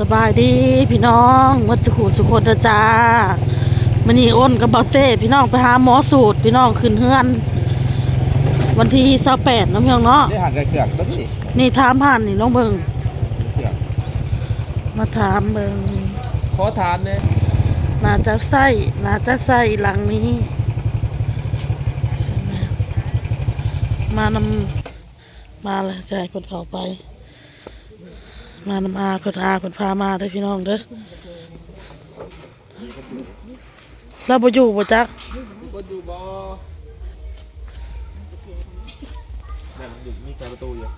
ສະບາຍດີພີ່ນ້ອງໝົດສູ່ຄູ່ສູ່ຄົນເດີຈ້າ. ມື້ນີ້ອ້ນກັບເບົາເຕ້ພີ່ນ້ອງໄປຫາໝໍສູດພີ່ນ້ອງ ຂຶ້ນເຮືອນວັນທີຊາວແປດເນາະພີ່ນ້ອງເນາະ. ໄດ້ຫັນເຄື່ອງຕົວນີ້ ນີ້ຖາມຮ້ານນີ້ລອງເບິ່ງ ເຄື່ອງ ມາຖາມເບິ່ງ ຂໍຖາມແດ່ ໜ້າຈະໃຊ້ ໜ້າຈະໃຊ້ຫຼັງນີ້ ມານຳ ມາແລ້ວ ຊິໃຫ້ເພິ່ນເຂົ້າໄປ ມານຳອາເພິ່ນ ອາເພິ່ນພາມາເດີພີ່ນ້ອງເດີ. ລາວບໍ່ຢູ່ບໍ່ຈັກ ບໍ່ຢູ່ບໍ່ ນັ້ນຢູ່ ມີໄຂປະຕູຢູ່.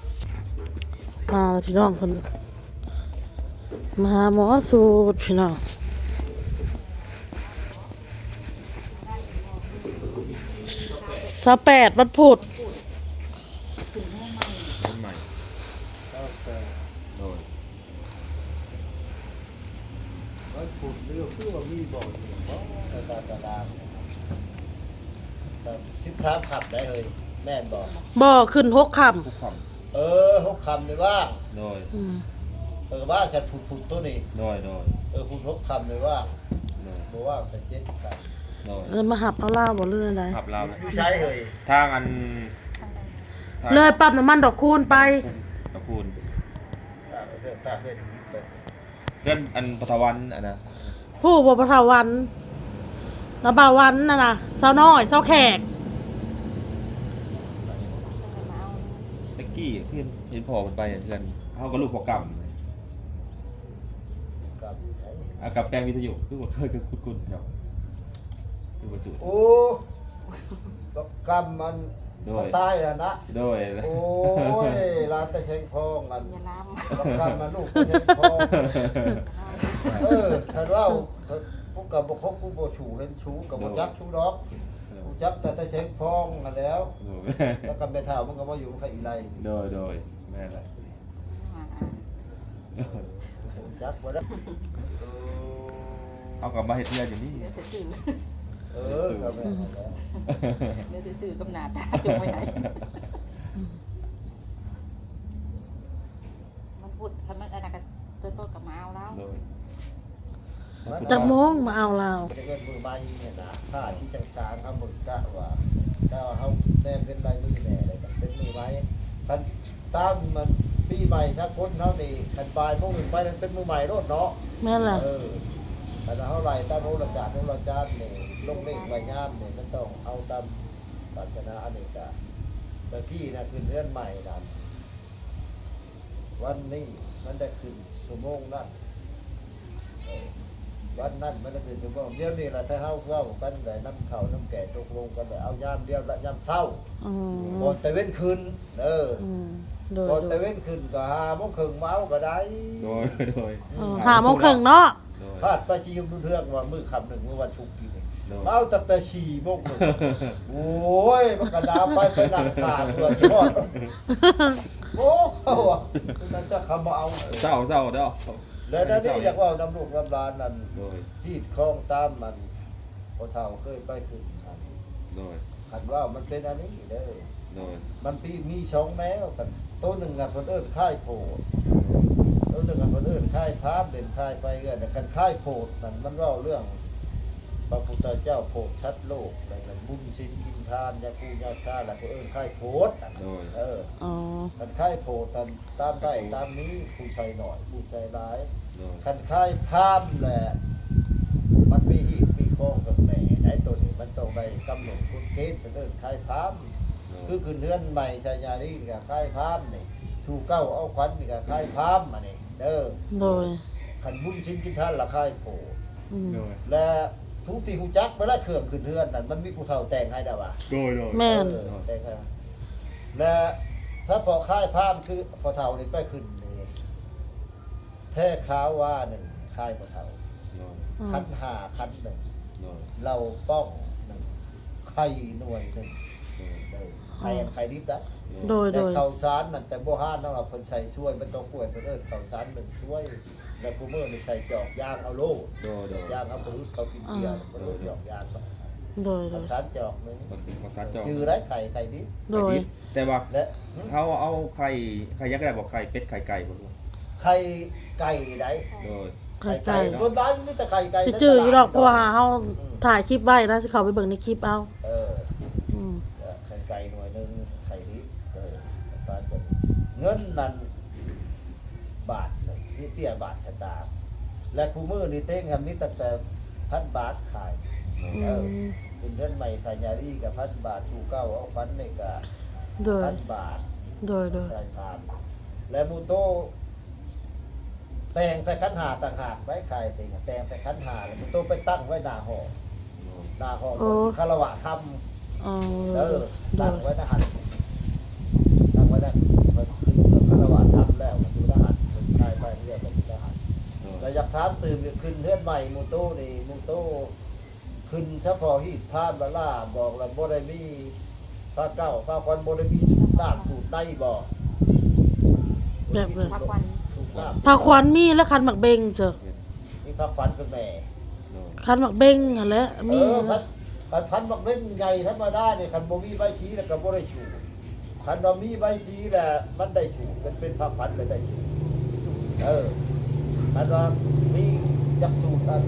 ມາແລ້ວພີ່ນ້ອງ ເພິ່ນມາຫາໝໍສູດພີ່ນ້ອງ. ຊາວແປດ ວັນພຸດ ໂດຍ ວັນພຸດນີ້ຄືວ່າມີບໍ່ຢູ່ບໍ່ ຕາຕາຕາຕາ ສິບສາມຄ່ຳໄດ໋ເຮີ້ຍ ແມ່ນບໍ່? ບໍ່ ຂຶ້ນຫົກຄ່ຳ ຫົກຄ່ຳ ເອີ ຫົກຄ່ຳນີ້ວ່າງ ໂດຍ ອືມ ເອີ ວ່າງແຕ່ພຸດ ພຸດໂຕນີ້ ໂດຍ ໂດຍ ເອີ ພຸດຫົກຄ່ຳນີ້ວ່າງ ໂດຍ ບໍ່ວ່າງແຕ່ເຈັດຄ່ຳ ໂດຍ ເອີ ມາຮັບເອົາລາວບໍ່ ຫຼືແນວໃດ? ຮັບລາວ ຢູ່ໃສເຮີ້ຍ? ທາງອັນ ເລີຍປ້ຳນ້ຳມັນດອກຄູນໄປ ດອກຄູນ ຕາເຮືອນ ຕາເຮືອນ ເຮືອນອັນພໍ່ເຖົ້າວັນຫັ້ນນະ ຮູ້ບໍ່ພໍ່ເຖົ້າວັນ ນະ ບ່າວວັນຫັ້ນນະ ສາວນ້ອຍ ສາວແຂກ ແຕະກີ້ຄືເຫັນພໍ່ເພິ່ນໄປເຮືອນ ເຮົາກໍລູກພໍ່ກຳ ກຳຢູ່ໃສ ອາ ກຳແປງວິທະຍຸ ຄືວ່າເຄີຍຄຸ້ນໆ ເຈົ້າ ຄືວ່າສູດ ໂອ້ ບັກກຳມັນ ໂດຍ ມັນຕາຍແລ້ວນະ ໂດຍ ໂອ້ຍ ຫຼານຕາແສງທອງ ອັນ ຢ່າລາມ ບັກກຳມັນລູກຕາແສງທອງ ເອີ ຄັນເວົ້າ ກູກໍບໍ່ຄົບ ກູບໍ່ສູ້ເຫັນ ຊູກໍບໍ່ ໂດຍ ຈັກຊູດອກ ໂດຍ ກູຈັກແຕ່ຕາແສງທອງຫັ້ນແຫຼ້ວ ໂດຍ ແລ້ວກໍແມ່ເຖົ້າມັນກໍມາຢູ່ນຳຂ້າອີ່ໄລ ໂດຍ ໂດຍ ແມ່ນແຫຼະ. ຈັກບໍ່ໄດ້ ເອີ ເຮົາກໍມາເຮັດເຮືອນຢູ່ນີ້ ເອີ ກໍແມ່ນແລ້ວ ເດີຊື່ໆ ກັບໜ້າຕາຈົງໄວ້ໃຫ້ ມັນພຸດ ຄັນມັນອັນນັ້ນກໍ ໂຕໆ ກໍມາເອົາລາວ ໂດຍ ມັນ ຈັກໂມງມາເອົາລາວ ເປັນມື້ໃໝ່ຫັ້ນນະ ຖ້າຊິຈັງສາງ ເຮົາເບິ່ງກະວ່າ ກະວ່າເຮົາແນມເຫັນລາຍມືແດ່ ແລ້ວກໍເປັນມື້ໃໝ່ ຄັນ ຕາມມັນປີໃໝ່ສາກົນເຮົານີ້ ຄັນບ່າຍໂມງຂຶ້ນໄປນັ້ນເປັນມື້ໃໝ່ໂລດເນາະ ແມ່ນລະ ເອີ ຄັນເຮົາໄລ່ຕາມໂຫລະສາດໂຫລະຈານນີ້ ລົງເລກໄວ້ຍາມນີ້ ມັນຕ້ອງເອົາຕາມສາສະໜາ ອັນນີ້ກະ ແຕ່ກີ້ນະຂຶ້ນເຮືອນໃໝ່ນັ້ນ ວັນນີ້ມັນໄດ້ຂຶ້ນຊົ່ວໂມງນັ້ນ ເອີ ວັນນັ້ນມັນໄດ້ຂຶ້ນຊົ່ວໂມງ ດຽວນີ້ລະ ຖ້າເຮົາເວົ້າກັນໄດ້ນຳເຂົ້ານຳແກ່ ຕົກລົງກັນໄດ້ ເອົາຍາມດຽວລະ ຍາມເຊົ້າ ອືມ ກ່ອນຕາເວັນຂຶ້ນ ເອີ ອືມ ໂດຍ ກ່ອນຕາເວັນຂຶ້ນກໍຫ້າໂມງເຄິ່ງມາເອົາກໍໄດ້ ໂດຍ ໂດຍ ອືມ ເອີ ຫ້າໂມງເຄິ່ງເນາະ ໂດຍ ພາດໄປຊິຢູ່ເຮືອນວ່າມື້ຄ່ຳໜຶ່ງ ມື້ວັນສຸກປີນີ້ ໂດຍ ມາເອົາຕັ້ງແຕ່ສີ່ໂມງເຄິ່ງ ໂອ້ຍ ມັນກໍໜາວໄປ ໄປນັ່ງຖ້າເພື່ອຊິຮອດ ໂອ້ ເຂົາວ່າ ມັນຈະເຂົ້າມາເອົາ ເຊົ້າ ເຊົ້າເດີ້ ແລ້ວນີ້ຢາກເວົ້ານຳລູກນຳຫຼານນັ້ນ ໂດຍ ທີ່ຄອງຕາມມັນ ພໍ່ເຖົ້າເຄີຍໄປຂຶ້ນຫັ້ນ ໂດຍ ຄັນວ່າມັນເປັນອັນນີ້ເດີ ໂດຍ ມັນປີ ມີສອງແນວ ຄັນໂຕໜຶ່ງຫັ້ນເພິ່ນເອີ້ນຄ້າຍໂພດ ໂຕໜຶ່ງຫັ້ນເພິ່ນເອີ້ນຄ້າຍພາມ ເປັນຄ້າຍໄປເອື້ອນ ຄັນຄ້າຍໂພດນັ້ນ ມັນເວົ້າເລື່ອງພະພຸດທະເຈົ້າໂພດສັດໂລກ ແລ້ວກໍບຸນສິນກິນທານ ຍາຄູຍາຊາ ແລ້ວເພິ່ນເອີ້ນຄ້າຍໂພດ ໂດຍ ເອີ ອໍ ຄັນຄ້າຍໂພດນັ້ນ ຕາມໄດ້ຕາມມີ ຜູ້ໃຊ້ໜ້ອຍ ຜູ້ໃຊ້ຫຼາຍ ໂດຍ ຄັນຄ້າຍພາມແຫຼະ ມັນມີຮີດມີຄອງກັບແມ່ໄດ໋ ໂຕນີ້ມັນຕ້ອງໄດ້ກຳນົດກົດເກນ ເພິ່ນເອີ້ນຄ້າຍພາມ ໂດຍ ຄືຂຶ້ນເຮືອນໃໝ່ໄຊຍາລີນີ້ກໍຄ້າຍພາມນີ້ ສູ່ເກົ່າເອົາຂວັນນີ້ກໍຄ້າຍພາມ ອັນນີ້ເດີ ໂດຍ ຄັນບຸນສິນກິນທານລະຄ້າຍໂພດ ອືມ ໂດຍ ແລະ ສູຊິຮູ້ຈັກເວລາເຄື່ອງຂຶ້ນເຮືອນນັ້ນ ມັນມີຜູ້ເຖົ້າແຕ່ງໃຫ້ດາວ່າ ໂດຍ ໂດຍ ແມ່ນ ເອີ ແຕ່ງໃຫ້ ແລະ ສະເພາະຄ້າຍພາມຄືພໍ່ເຖົ້ານີ້ໄປຂຶ້ນນີ້ ແພຂາວວາໜຶ່ງ ຄ້າຍບໍ່ເທົ່າ ໂດຍ ອືມ ຂັນຫ້າຂັນໜຶ່ງ ໂດຍ ເຫຼົ້າປ້ອງໜຶ່ງ ໄຂ່ໜ່ວຍໜຶ່ງ ໂດຍ ເອີ ໄຂ່ອັນໄຂ່ດິບນະ ໂດຍ ແລະ ໂດຍ ເຂົ້າສານນັ້ນ ແຕ່ໂບຮານເຮົາວ່າເພິ່ນໃສ່ຊວຍ ມັນຕ້ອງກວຍ ເພິ່ນເອີ້ນເຂົ້າສານໜຶ່ງຊວຍ ແລະ ຜູ້ມື້ນີ້ໃສ່ຈອກຢາງເອົາໂລດ ໂດຍ ໂດຍ ຢາງເຮົາບໍ່ອຶດ ເຂົາກິນເບຍ ອ່າ ເພິ່ນເອີ້ນຈອກຢາງ ໂດຍ ໂດຍ ເຂົ້າສານຈອກໜຶ່ງ ເຂົ້າສານຈອກ ຈື່ໄດ້ ໄຂ່ ໄຂ່ດິບ ໂດຍ ໄຂ່ດິບ ແຕ່ວ່າ ແລະ ເຮົາເອົາໄຂ່ ໄຂ່ຫຍັງກໍໄດ້ບໍ່? ໄຂ່ເປັດ ໄຂ່ໄກ່ບໍ່? ໄຂ່ ໄກ່ໄດ໋ ໂດຍ ໄຂ່ໄກ່ ໄຂ່ໄກ່ ສ່ວນຫຼາຍມັນມີແຕ່ໄຂ່ໄກ່ ຊິຈື່ຢູ່ດອກ ໃນຕະຫຼາດ ເພາະວ່າເຮົາ ອືມ ຖ່າຍຄລິບໄວ້ນະ ຊິເຂົ້າໄປເບິ່ງໃນຄລິບເອົາ ເອີ ອືມ ເອີ ໄຂ່ໄກ່ໜ່ວຍໜຶ່ງ ໄຂ່ດິບ ເອີ ປະຊາຊົນ ເງິນນັ້ນ ບາດໜຶ່ງ ມີເປ້ຍບາດສະຕາງ ແລະ ຄູ່ມື້ນີ້ເຕັງຫັ້ນມີຕັ້ງແຕ່ພັນບາດຂາຍ ອືມ ເອີ ຂຶ້ນເຮືອນໃໝ່ສາຍຍາລີກໍພັນບາດ ສູ່ເກົ່າເອົາຂວັນນີ້ກໍ ໂດຍ ພັນບາດ ໂດຍ ໂດຍ ສາຍພານ ແລະ ໝູ່ໂຕ ແຕ່ງໃສ່ຂັນຫ້າຕ່າງຫາກໄວ້ ຂາຍເຕັງ ແຕ່ງໃສ່ຂັນຫ້າ ແລ້ວໂຕໄປຕັ້ງໄວ້ໜ້າຫໍ ໜ້າຫໍ ໂອ້ ຄາລະວະທຳ ອໍ ເອີ ໂດຍ ຕັ້ງໄວ້ໃນຫັ້ນ ຕັ້ງໄວ້ໃນ ເພິ່ນຂຶ້ນເພື່ອຄາລະວະທຳແລ້ວ ຢູ່ໃນຫັ້ນ ເພິ່ນຂາຍໄປເລື້ອຍ ເພິ່ນຢູ່ໃນຫັ້ນ ໂດຍ ແລ້ວຢາກຖາມຕື່ມ ຂຶ້ນເຮືອນໃໝ່ໝູ່ໂຕນີ້ ໝູ່ໂຕ ຂຶ້ນສະເພາະຮີດພານບາລາ ບອກແລ້ວບໍ່ໄດ້ມີຜ້າເກົ້າຜ້າຂວັນ ບໍ່ໄດ້ມີສູດນ້ຳສູດໃນບໍ່? ແບບໃດ? ສູດນ້ຳ ຜ້າຂວັນມີແລ້ວ ຂັນໝາກເບັງເຊີ ມີຜ້າຂວັນຄືແມ່ ໂດຍ ຂັນໝາກເບັງຫັ້ນແຫຼະ ມີ ເອີ ແລ້ວ ຄັນ ຄັນຂັນໝາກເບັງໃຫຍ່ທຳມະດານີ້ ຄັນບໍ່ມີໃບສີແລ້ວກໍບໍ່ໄດ້ສູດ. ຄັນວ່າມີໃບສີແລ້ວມັນໄດ້ສູດ ມັນເປັນພະຂວັນແລ້ວໄດ້ສູດ ເອີ ຄັນວ່າມີຈັກສູດອັນ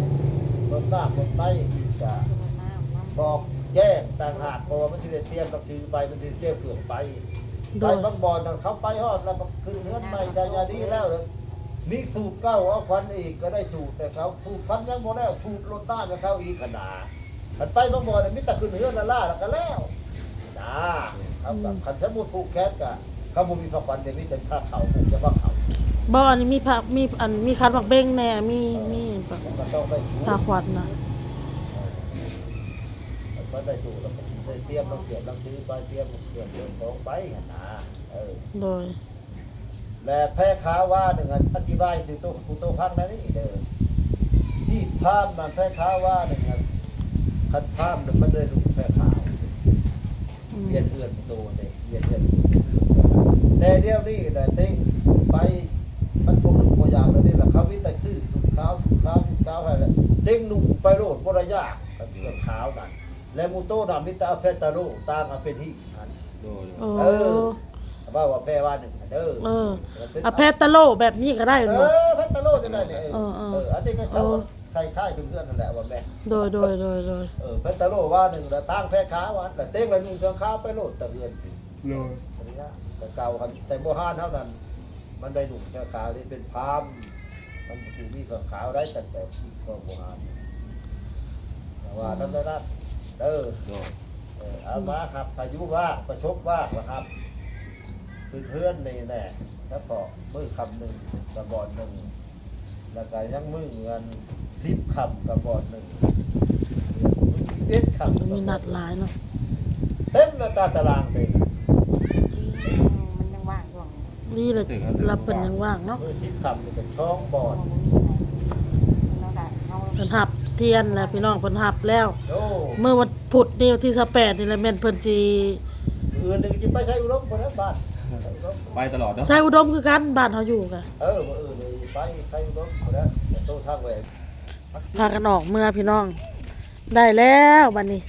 ເບິ່ງໜ້າເບິ່ງໃນອີກກະບອກແຈ້ງຕ່າງຫາກ ເພາະວ່າມັນຊິໄດ້ຕຽມໜັງສືໄປ ມັນຊິໄດ້ຕຽມເຄື່ອງໄປ ໂດຍ ໄປບາງບ່ອນນັ້ນ ເຂົາໄປຮອດແລ້ວ ຂຶ້ນເຮືອນໃໝ່ໄດ້ຍາດີແລ້ວ ມີສູດເກົ່າເອົາຂວັນອີກກໍໄດ້ສູດ ແຕ່ເຂົາສູດຂວັນຍັງບໍ່ແລ້ວ ສູດລົດນ້ຳໃຫ້ເຂົາອີກຫັ້ນນາ. ຄັນໄປບາງບ່ອນມີແຕ່ຂຶ້ນເຮືອນລ້າໆ ແລ້ວກໍແລ້ວນະ ເຂົາກໍ ອືມ ຄັນສົມມຸດຜູກແຂນກໍ ເຂົາບໍ່ມີຜ້າຂວັນ ແຕ່ມີແຕ່ຜ້າເຂົ້າ ຜູກແຕ່ຜ້າເຂົ້າ ບໍ່ ອັນນີ້ມີຜ້າ ມີ ອັນ ມີຂັນໝາກເບັງແດ່ ມີ ເອີ ມີ ມັນກໍຕ້ອງໄດ້ຜູກ ຜ້າຂວັນນະ ເອີ ຄັນໄດ້ສູດແລ້ວກໍໄດ້ຕຽມໜັງສື ໜັງສືໄປ ຕຽມເຄື່ອງເດີນຂອງໄປຫັ້ນນະ ເອີ ໂດຍ ແລະແພຂາວວາໜຶ່ງ ອະ ອະທິບາຍສູ່ໂຕ ຜູ້ໂຕຟັງແນວນີ້ເດີ ທີ່ພາມນັ້ນ ແພຂາວວາໜຶ່ງ ຄັນພາມມັນໄດ້ນຸ່ງແພຂາວ ອືມ ວຽນເຮືອນໂຕເດ້ ວຽນເຮືອນ ແຕ່ດຽວນີ້ນະ ເຕັງໄປ ມັນບໍ່ນຸ່ງບໍ່ຢາກແລ້ວນີ້ລະ ເຂົາມີແຕ່ຊື້ສູດຂາວ ສູດຂາວ ສູດຂາວໃຫ້ລະ ເຕັງນຸ່ງໄປໂລດ ບໍ່ໄດ້ຍາກ ຄັນເຄື່ອງຂາວນັ້ນ ແລະໝູ່ໂຕນະ ມີແຕ່ເອົາແພຕາໂລ ຕ່າງເອົາເປັນຫີນຫັ້ນ ໂດຍ ໂອ້ ເອີ ເວົ້າວ່າແພວາໜຶ່ງຫັ້ນເດີ ເອີ ເປັນ ອາ ແພຕາໂລແບບນີ້ກໍໄດ້ແມ່ນບໍ່? ເອີ ແພຕາໂລຈັ່ງໃດນີ້ ເອີ ເອີ ເອີ ເອີ ອັນນີ້ກໍ ໂອ້ ເຂົາໃສ່ຄ້າຍເປັນເຮືອນຫັ້ນແຫຼະວ່າແມ່ນ ໂດຍ ໂດຍ ໂດຍ ໂດຍ ເອີ ແພຕາໂລວາໜຶ່ງລະ ຕ່າງແພຂາວວາ ແຕ່ເຕັງລະນຸ່ງເຄື່ອງຂາວໄປໂລດແຕ່ເຮືອນ ໂດຍ ອັນນີ້ນະ ແຕ່ເກົ່າຫັ້ນ ແຕ່ໂບຮານເຮົານັ້ນ ມັນໄດ້ນຸ່ງແພຂາວ ໄດ້ເປັນພາມ ມັນຄືມີຜ້າຂາວໄດ້ ຕັ້ງແຕ່ທີ່ຂອງໂບຮານ ແຕ່ວ່າ ອືມ ນັ້ນແຫຼະນະ ເອີ ໂດຍ ເອີ ເອົາມາຮັບພາຍຸວ່າງ ປະສົບວ່າງ ມາຮັບ ຂຶ້ນເຮືອນນີ້ແນ່ ສະເພາະມື້ຄ່ຳໜຶ່ງກະບ່ອນໜຶ່ງ ແລ້ວກະຍັງມື້ອັນສິບຄ່ຳກະບ່ອນໜຶ່ງ ມື້ສິບເອັດຄ່ຳ ມີນັດຫຼາຍເນາະ ເຕັມແລ້ວຕາຕະລາງເຕັມ ມັນຍັງວ່າງຢູ່ ນີ້ແຫຼະ ລະເພິ່ນຍັງວ່າງເນາະ ມື້ສິບຄ່ຳນີ້ກໍສອງບ່ອນ ເພິ່ນຮັບທຽນແລ້ວພີ່ນ້ອງ ເພິ່ນຮັບແລ້ວ ໂອ້ ມື້ວັນພຸດນີ້ ວັນທີຊາວແປດນີ້ແຫຼະ ແມ່ນເພິ່ນຊິ ມື້ອື່ນນີ້ຊິໄປໄຊອຸດົມພຸ້ນແຫຼະ ບ້ານ ໄປຕະຫຼອດເນາະ ໄຊອຸດົມຄືກັນ ບ້ານເຮົາຢູ່ກະ ເອີ ມື້ອື່ນນີ້ໄປໄຊອຸດົມພຸ້ນແຫຼະ ໂຕທາງແຫວງ ພາກັນອອກເມືອພີ່ນ້ອງ ໄດ້ແລ້ວບັດນີ້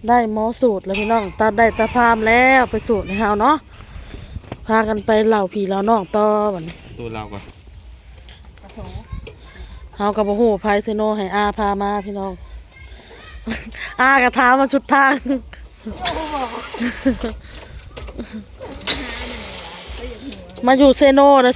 ໄດ້ໝໍສູດແລ້ວພີ່ນ້ອງ ຕັດໄດ້ຕາພາມແລ້ວ ໄປສູດໃຫ້ເຮົາເນາະ ພາກັນໄປເລົ່າພີ່ເລົ່ານ້ອງຕໍ່ບັດນີ້ ໂຕເລົ່າກ່ອນ ເຮົາກໍບໍ່ຮູ້ໃຜ ເຊໂນໃຫ້ອາພາມາພີ່ນ້ອງ ອາກໍຖາມມາສຸດທາງ ມາຢູ່ເຊໂນເດີ